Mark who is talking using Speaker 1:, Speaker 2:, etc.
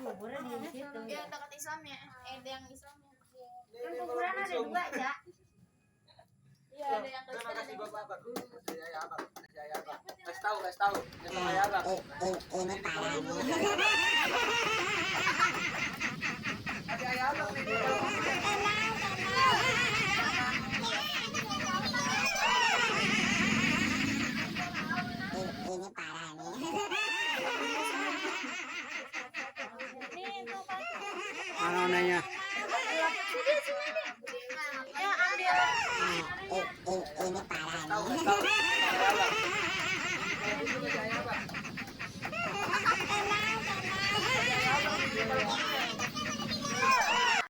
Speaker 1: kuburan di situ.
Speaker 2: Ya dekat Islamnya. Ada yang Islamnya.
Speaker 1: Kan kuburan ada dua ya.
Speaker 2: Iya, ada yang
Speaker 3: Terima
Speaker 2: Kristen.
Speaker 3: kasih Bapak. Saya Abang. Saya Abang. Kasih tahu. Saya Abang.
Speaker 4: Ini parah.
Speaker 3: Kasih